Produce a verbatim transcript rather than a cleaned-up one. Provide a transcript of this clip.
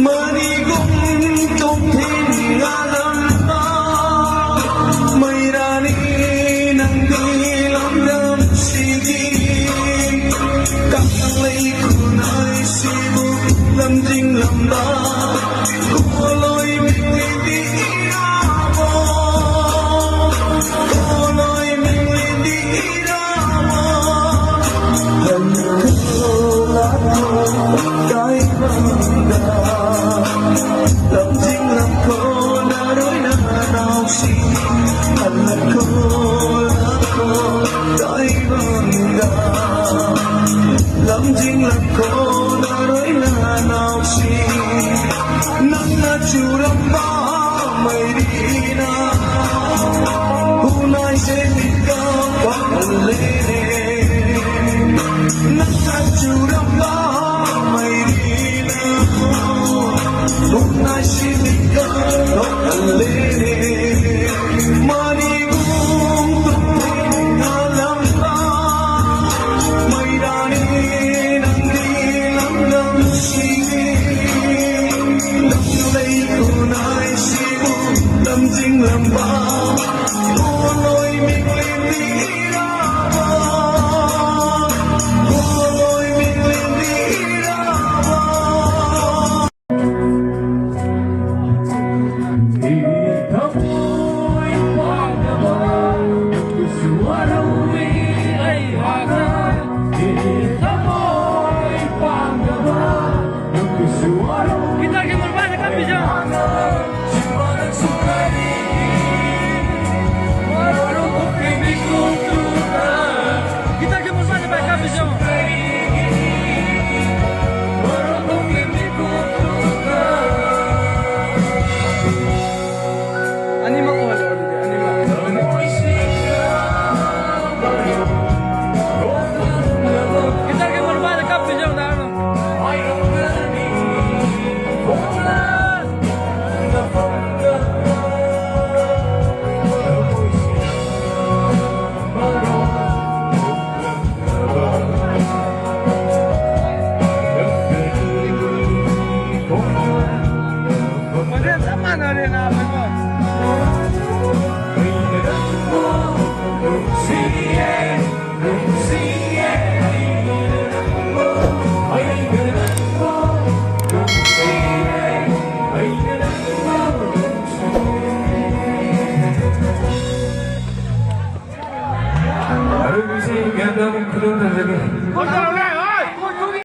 ꯃꯅꯤꯒꯨꯝ ꯇꯨꯝꯊꯤꯟ ꯉꯥꯂꯝꯕ ꯃꯩꯔꯥꯅꯤ ꯅꯪꯒꯤ ꯂꯝꯗꯝꯁꯤꯒꯤ꯫ ꯀꯪꯂꯩ ꯈꯨꯟꯅꯥꯏꯁꯤꯕꯨ ꯂꯝꯖꯤꯡꯂꯝꯕ ꯄꯣꯂꯣꯏ ꯃꯤꯡꯂꯤꯗꯤ ꯏꯔꯥꯕꯣ, ꯄꯣꯂꯣꯏ ꯃꯤꯡꯂꯤꯗꯤ ꯏꯔꯥꯕꯣ꯫ ꯍꯜꯂꯣ ꯂꯥꯛꯂꯣ ꯇꯥꯏꯕꯪꯗ ꯂꯝꯖꯤꯡ ꯂꯝꯈꯣ ꯅꯥꯔꯣꯏ ꯅꯅꯥꯎꯁꯤꯡ꯫ ꯍꯜꯂꯣ ꯂꯥꯛꯂꯣ ꯇꯥꯏꯕꯪꯗ ꯂꯝꯖꯤꯡ ꯂꯝꯈꯣ ꯅꯥꯔꯣꯏ ꯅꯅꯥꯎꯁꯤꯡ꯫ ꯅꯪꯅ ꯆꯨꯔꯝꯕ ꯃꯩꯔꯤꯅ ꯍꯨꯅꯥꯏꯁꯦ ꯃꯤꯀꯞ ꯊꯣꯛꯍꯜꯂꯦꯅꯦ꯫ ꯅꯪꯅ ꯆꯨꯔꯝꯕ ꯃꯩꯔꯤꯅ ꯍꯨꯅꯥꯏꯁꯦ ꯃꯤꯀꯞ ꯊꯣꯛꯍꯜꯂꯦꯅꯦ꯫ ꯃꯅꯤꯒꯨꯝ ꯇꯨꯝꯊꯤꯟ ꯉꯥꯂꯝꯕ ꯃꯩꯔꯥꯅꯤ ꯅꯪꯒꯤ ꯂꯝꯗꯝꯁꯤꯒꯤ꯫ ꯂꯝꯖꯤꯡꯂꯝꯕ ꯄꯣꯂꯣꯏ ꯃꯤꯡꯂꯦꯟꯕꯤ ꯏꯔꯥꯕꯣ, ꯄꯣꯂꯣꯏ ꯃꯤꯡꯂꯦꯟꯕꯤ ꯏꯔꯥꯕꯣ꯫ ꯊꯃꯣꯏ ꯄꯥꯟꯗꯕ ꯅꯨꯡꯁꯤ ꯋꯥꯔꯧꯏ ꯑꯩꯍꯥꯛꯅ꯫ ꯊꯃꯣꯏ ꯄꯥꯟꯗꯕ ꯅꯨꯡꯁꯤ ꯋꯥꯔꯧꯏ꯫